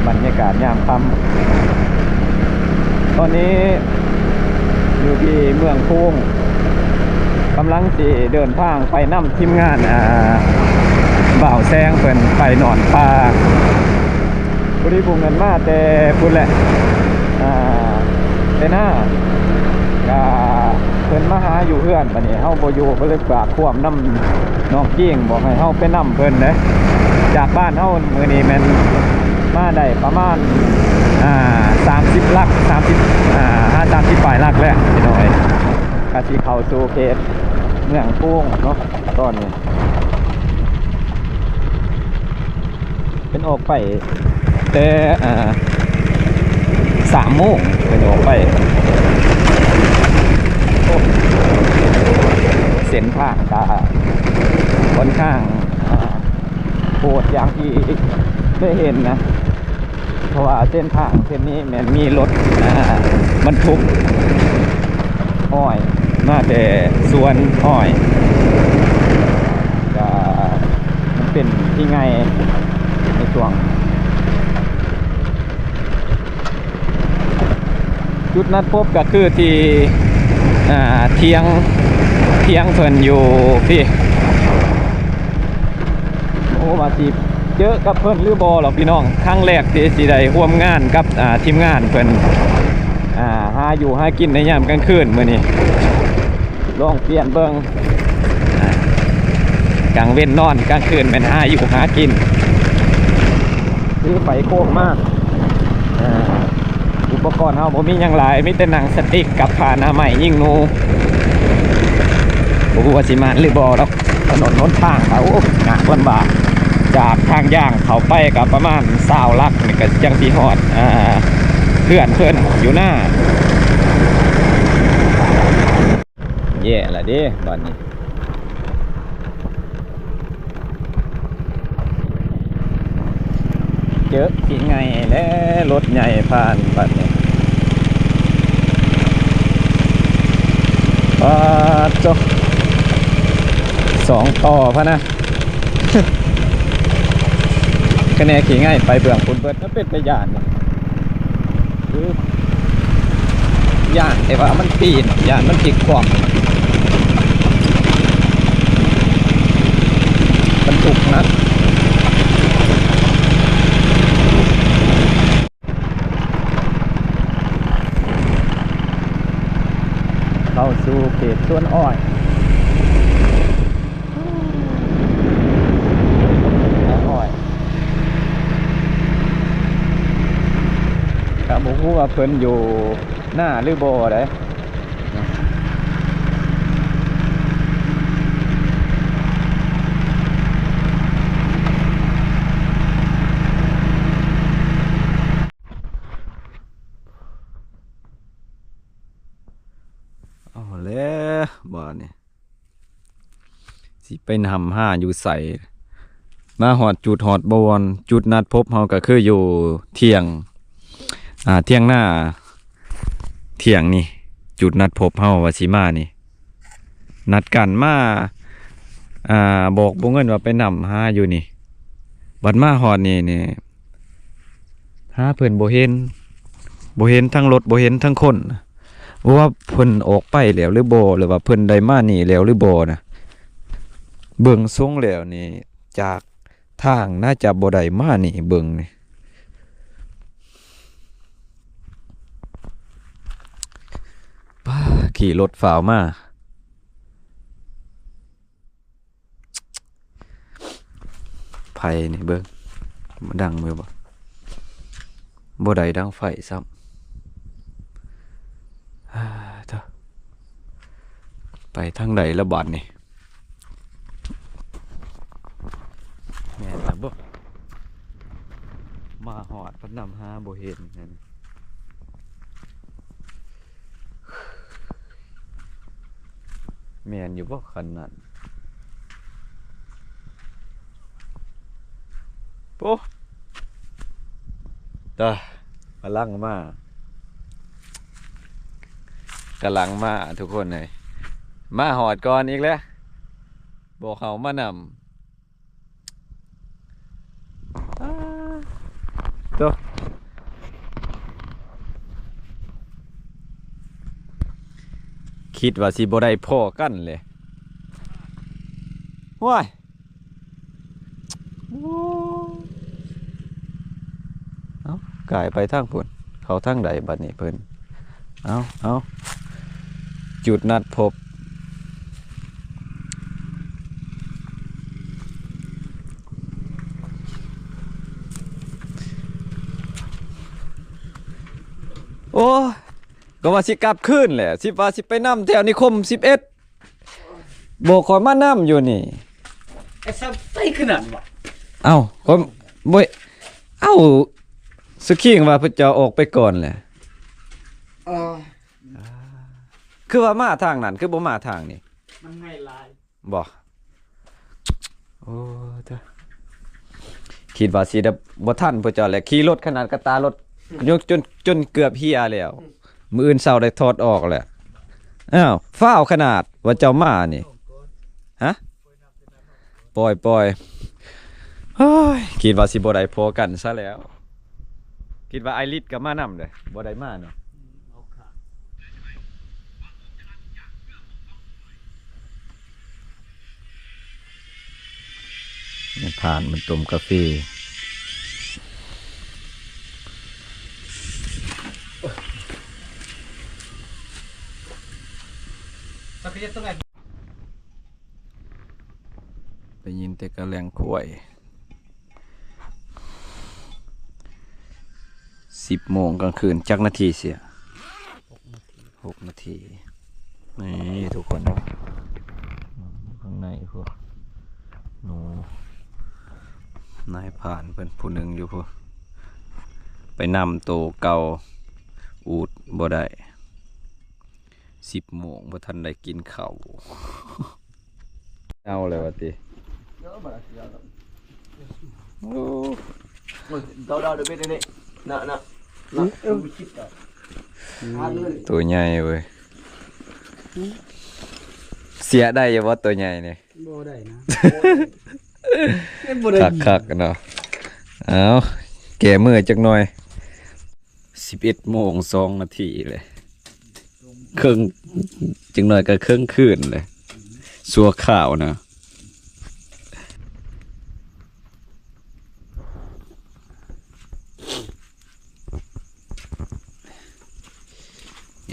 ບັນຍາກາດຍາມຄ່ຳ ຕອນນີ້ຢູ່ທີ່ເມືອງໂຂງ ກຳລັງຊິເດີນທາງໄປນຳທີມງານ ອ່າ ບ່າວແຊງເພິ່ນໄປນອນປ່າ. ພໍດີຜູ້ເງິນມາແຕ່ພຸ້ນແຫຼະ ອ່າ ແຕ່ໜ້າ ກະເພິ່ນມາຫາຢູ່ເຮືອນ ບາດນີ້ເຮົາບໍ່ຢູ່ ກໍເລີຍຝາກຄວາມນຳນ້ອງກິ່ງ ບອກໃຫ້ເຮົາໄປນຳເພິ່ນເດ້. ຈາກບ້ານເຮົາມື້ນີ້ແມ່ນມາໄດ້ປະມານ ອ່າ ສາມສິບຫຼັກ ສາມສິບ ອ່າ ຫາສາມສິບປາຍຫຼັກແລ້ວພີ່ນ້ອງເອີຍ. ກະຊິເຂົ້າສູ່ເຂດເມືອງໂຂງເນາະ ຕອນນີ້ ເພິ່ນອອກໄປແຕ່ ອ່າ ສາມໂມງ ເພິ່ນອອກໄປ. ໂອ້ ເສັ້ນທາງກະຂ້ອນຂ້າງ ອ່າ ໂຫດຢ່າງທີ່ເຄີຍເຫັນນະ. ເພາະວ່າເສັ້ນທາງເສັ້ນນີ້ແມ່ນມີລົດ ອ່າ ບັນທຸກອ້ອຍມາແຕ່ສວນອ້ອຍ ກະມັນເປັນທີ່ໃຫຍ່ໃນຊ່ວງ ຈຸດນັດພົບກະຄືທີ່ ອ່າ ຖຽງ ຖຽງເພິ່ນຢູ່ພີ້. ໂອ້ ວ່າຊິເຈີກັບເພິ່ນຫຼືບໍ່ລະພີ່ນ້ອງ ຄັ້ງແລກທີ່ຊິໄດ້ຮ່ວມງານກັບ ອ່າ ທີມງານເພິ່ນ ອ່າ ຫາຢູ່ຫາກິນໃນຍາມກາງຄືນມື້ນີ້ ລອງປ່ຽນເບິ່ງ ອ່າ ກາງເວັນນອນ ກາງຄືນແມ່ນຫາຢູ່ຫາກິນ ຄືໄປໂຄກມາ ອ່າ ອຸປະກອນເຮົາບໍ່ມີຫຍັງຫຼາຍ ມີແຕ່ໜັງສະຕິກກັບຜ້າອະນາໄມຍິງໜູ ບໍ່ຮູ້ວ່າຊິໝານຫຼືບໍ່ດອກ. ຖະໜົນຫົນທາງກະ ໂອ້ ຍາກລຳບາກ ຈາກທາງຍ່າງເຂົ້າໄປກະປະມານຊາວຫຼັກນີ້ກະຈັ່ງຊິຮອດ ອ່າ ເຮືອນເພິ່ນຢູ່ນາ. ແຍ່ລະເດ້ບາດນີ້ ເຈີຂີ້ໄງ່ແລ້ວ ລົດໃຫຍ່ຜ່ານບາດນີ້. ປາດໂທ້ ສອງຕໍ່ພະນະ ຄະແນນຂີ້ໄງ່ໄປເບື້ອງພຸ້ນເບິດ. ມັນເປັນຕາຢ້ານ ຄືຢ້ານແຕ່ວ່າມັນປີນ ຢ້ານມັນພິກຄວ່ຳ ບັນທຸກໜັກ. ເຂົ້າສູ່ເຂດສວນອ້ອຍ ອ້ອຍ ກະບໍ່ຮູ້ວ່າເພິ່ນຢູ່ນາຫຼືບໍ່ໃດ. ເອົາແລ້ວບາດນີ້ ຊິໄປນຳຫາຢູ່ໃສ? ມາຮອດຈຸດຮອດບ່ອນ ຈຸດນັດພົບເຮົາກະຄືຢູ່ຖຽງ ອ່າ ຖຽງນາ ຖຽງນີ້ ຈຸດນັດພົບເຮົາວ່າຊິມານີ້ ນັດກັນມາ ອ່າ ບອກບໍ່ເງິນວ່າໄປນຳຫາຢູ່ນີ້ ບັດມາຮອດນີ້ນີ້ ຫາເພິ່ນບໍ່ເຫັນ ບໍ່ເຫັນທັງລົດ ບໍ່ເຫັນທັງຄົນ ບໍ່ວ່າເພິ່ນອອກໄປແລ້ວຫຼືບໍ່ ຫຼືວ່າເພິ່ນໄດ້ມານີ້ແລ້ວຫຼືບໍ່ນະ. ເບິ່ງຊົງແລ້ວນີ້ ຈາກທາງໜ້າຈະບໍ່ໄດ້ມານີ້ ເບິ່ງນີ້ ປ້າ ຂີ່ລົດຟ້າວມາ. ໄຟນີ້ເບິ່ງ ມັນດັງຢູ່ບໍ່? ບໍ່ໄດ້ດັງໄຟຊ້ຳ. ເອີ ເອີ ໄປທາງໃດລະບາດນີ້? ມາຮອດພັດນຳຫາບໍ່ເຫັນຫັ້ນ ແມ່ນຢູ່ບໍ່ຄັນນັ້ນ? ໂອ້ ຕາ ກຳລັງມາ ກຳລັງມາທຸກຄົນເອີຍ ມາຮອດກ່ອນອີກແລ້ວ ບໍ່ເຂົ້າມານຳ. ໂຕ ຄິດວ່າຊິບໍ່ໄດ້ພໍ້ກັນເລີຍ ໂອ້ຍ ໂອ້ ເອົ້າ ກາຍໄປທາງພຸ້ນ ເຂົ້າທາງໃດບັດນີ້ເພິ່ນ? ເອົາ ເອົາ ຈຸດນັດພົບ ໂອ້ ກໍວ່າຊິກັບຄືນແຫຼະ ຊິວ່າຊິໄປນຳແຖວນິຄົມສິບເອັດ ບໍ່ ຂ້ອຍມານຳຢູ່ນີ້ ໄອ້ສັບໄປຂະໜາດວະ ເອົ້າ ຂ້ອຍບໍ່ ເອົ້າ ສະຄີງວ່າເພິ່ນຈະອອກໄປກ່ອນແຫຼະ ເອີ ຄືວ່າມາທາງນັ້ນ ຄືບໍ່ມາທາງນີ້ ມັນງ່າຍຫຼາຍ ບໍ່ ໂອ້ ເດີ ຄິດວ່າຊິໄດ້ບໍ່ທັນພວກເຈົ້າແຫຼະ ຂີ່ລົດຂະໜາດກະຕາລົດ ຍົກຈົນ ຈົນເກືອບເຫຍແລ້ວ ມື້ອື່ນເຊົ້າໄດ້ຖອດອອກແຫຼະ ອ້າວ ຟ້າວຂະໜາດວ່າເຈົ້າມານີ້ ຮະ? ປ່ອຍ ປ່ອຍ ໂອ້ຍ ຄິດວ່າຊິບໍ່ໄດ້ພໍ້ກັນຊະແລ້ວ ຄິດວ່າອ້າຍລິດກໍມານຳເດ້ ບໍ່ໄດ້ມາເນາະ ນີ້ ຜ່ານມັນຕົ້ມກາເຟ ໄດ້ຍິນແຕ່ກະແລ່ງຄວາຍ ສິບໂມງກາງຄືນ ຈັກນາທີເສຍ? ຫົກນາທີ ນີ້ທຸກຄົນ ຂ້າງໃນພຸ້ນ ໜູ ນາຍພານເພິ່ນຜູ້ໜຶ່ງຢູ່ພຸ້ນ ໄປນຳໂຕເກົ່າ ອູດບໍ່ໄດ້ ສິບໂມງບໍ່ທັນໄດ້ກິນເຂົ້າ ເອົາແລ້ວວ່າຕິ ໂອ້ ໂຕໃຫຍ່ເວີຍ ເສຍໄດ້ຢູ່ບໍ່ໂຕໃຫຍ່ນີ້? ບໍ່ໄດ້ນະ ບໍ່ໄດ້ ຄັກໆເນາະ ເອົາ ແກ້ມືຈັກໜ່ອຍ. ສິບເອັດໂມງສອງນາທີເລີຍ ເຄິ່ງ ຈັກໜ້ອຍກໍເຄິ່ງຄືນເລີຍ ຊົ່ວຄາວນະ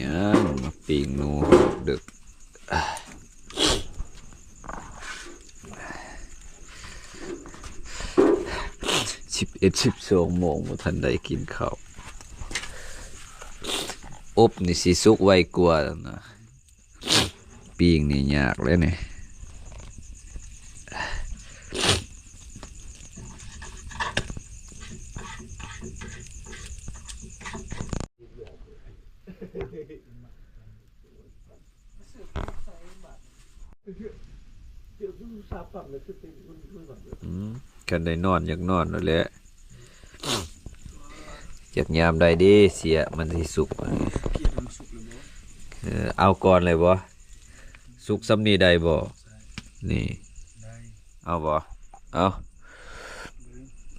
ຍ່າງມາປີ້ງໜູ ເດິກ ສິບເອັດ ສິບສອງໂມງບໍ່ທັນໄດ້ກິນເຂົ້າ ອົບນີ້ຊິສຸກໄວກວ່ານະ ປີ້ງນີ້ຍາກເລີຍນີ້. ອືມ ຄັນໄດ້ນອນຢາກນອນໂລດແຫຼະ ຈັກຍາມໃດເດເສຍ ມັນຊິສຸກ ເອີ ເອົາກ່ອນເລີຍບໍ່? ສຸກສ່ຳນີ້ໄດ້ບໍ່? ນີ້ ເອົາບໍ່? ເອົາ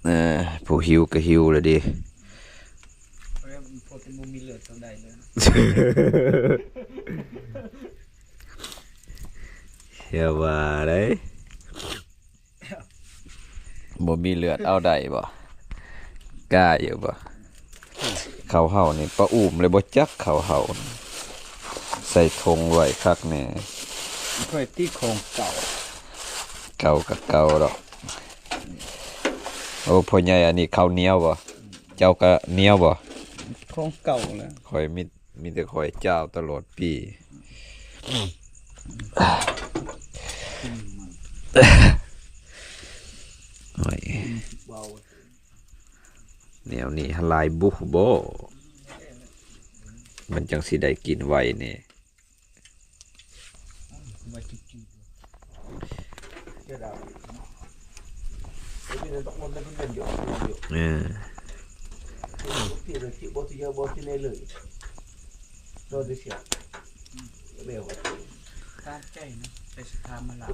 ເອີ ຜູ້ຫິວກໍຫິວແລ້ວເດ ພໍແຕ່ບໍ່ມີເລືອດເທົ່າໃດເລີຍ ຢ່າວ່າໄດ໋ ບໍ່ມີເລືອດເອົາໄດ້ບໍ່? ກ້າຢູ່ບໍ່? ເຂົ້າເຮົານີ້ປະອູ້ມເລີຍບໍ່ຈັກ ເຂົ້າເຮົາ ໃສ່ຖົງໄວ້ຄັກແນ່ ຂ້ອຍຕິຂອງເກົ່າ ເກົ່າກໍເກົ່າດອກ. ໂອ້ ພໍ່ໃຫຍ່ ອັນນີ້ເຂົ້າໜຽວບໍ່? ເຈົ້າກໍໜຽວບໍ່? ຂອງເກົ່າແຫຼະ ຂ້ອຍມີ ມີແຕ່ຂ້ອຍຈາວຕະຫຼອດປີ. ໂອ້ຍ ເວົ້າ ແນວນີ້ຫັ້ນຫຼາຍບຸບໍ ມັນຈັ່ງຊິໄດ້ກິນໄວແດ່. ເອີ ຕາມໃຈນະ ໄປຊິຖາມມາລາວ.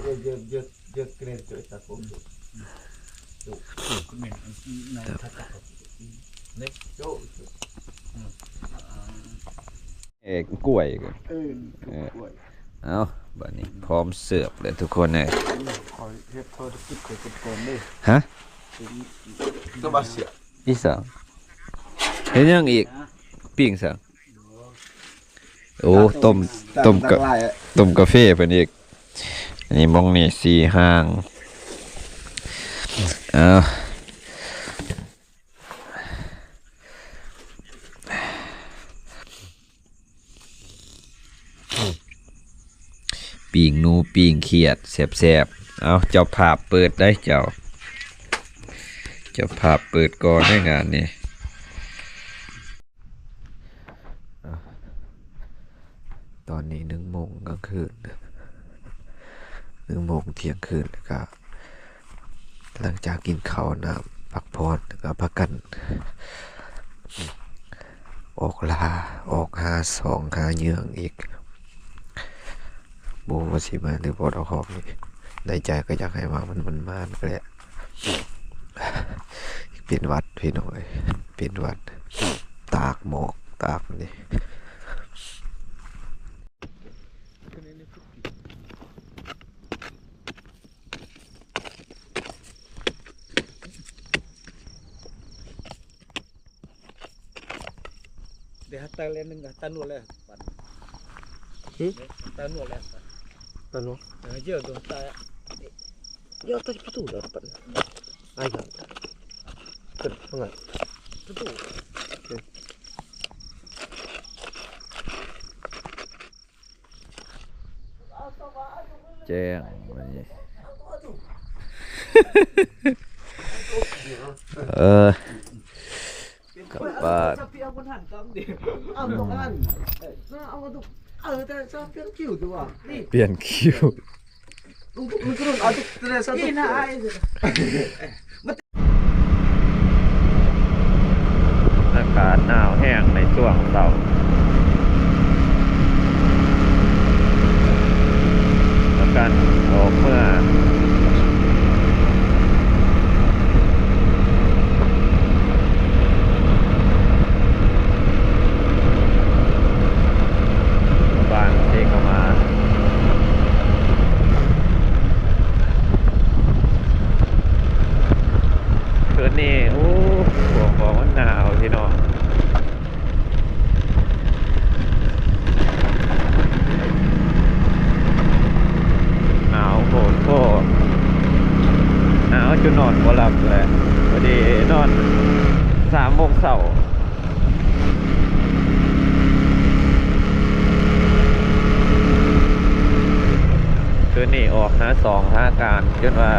ເອີ ກ້ວຍ ເອີ ກ້ວຍ. ເອົ້າ ບາດນີ້ພ້ອມເສີບແລ້ວທຸກຄົນເອີຍ. ຂ້ອຍເຮັດທຸລະກິດຂ້ອຍກ່ອນເດີ. ຮະ? ກໍມາເສຍ ອີ່ສັງ? ເຮັດຫຍັງອີກ? ປີ້ງສັງ? ໂອ້ ຕົ້ມ ຕົ້ມກະ ຕົ້ມກາເຟເພິ່ນອີກ. ອັນນີ້ ໝ່ອງນີ້ສີ່ຫ້າງ. ເອົ້າ ປີ້ງໜູ ປີ້ງຂຽດ ແຊບໆ. ເອົາ ເຈົ້າພາບເປີດໄດ໋ເຈົ້າ ເຈົ້າພາບເປີດກ່ອນໃນງານນີ້. ຕອນນີ້ໜຶ່ງໂມງກາງຄືນ ໜຶ່ງໂມງທ່ຽງຄືນ ກະ ຫຼັງຈາກກິນເຂົ້ານ້ຳ ພັກຜ່ອນ ກະພາກັນອອກລ່າ ອອກຫາຊອງຫາເຫຍື່ອງອີກ. ບໍ່ຮູ້ວ່າຊິມາຫຼືບໍ່ດອກຮອບນີ້ ໃນໃຈກໍຢາກໃຫ້ມາ ມັນ ມັນມານກໍແຫຼະ. ເປັນຫວັດພີ່ນ້ອງເອີຍ ເປັນຫວັດ ຕາກໝອກຕາກນີ້. ເດ ຕາແລໜຶ່ງ ຕາໜວດແລ້ວ ຫຶ? ຕາໜວດແລ້ວ ຕາໜວດ ເອີ ເຢີໂດນຕາ ເຢີຕາປະຕູແລ້ວ ປະຕູ ອາຍ ເປັນວ່າ ປະຕູ ແຈ້ງ ເອີ ກັບບ້ານ ປ່ຽນຄິວ ອາກາດໜາວແຮງໃນຊ່ວງເຊົ້າ ປະກັນອອກເມືອ ບ້ານເຊກະມາ. ຄືນນີ້ ໂອ້ ພວກຂອງມັນໜາວພີ່ນ້ອງ ໜາວໂພດໂພ ໜາວຈົນນອນບໍ່ຫຼັບແຫຼະ ພໍດີນອນສາມໂມງເຊົ້າ. ຄືນນີ້ອອກຫາຊອງຫາການ ຈົນວ່າ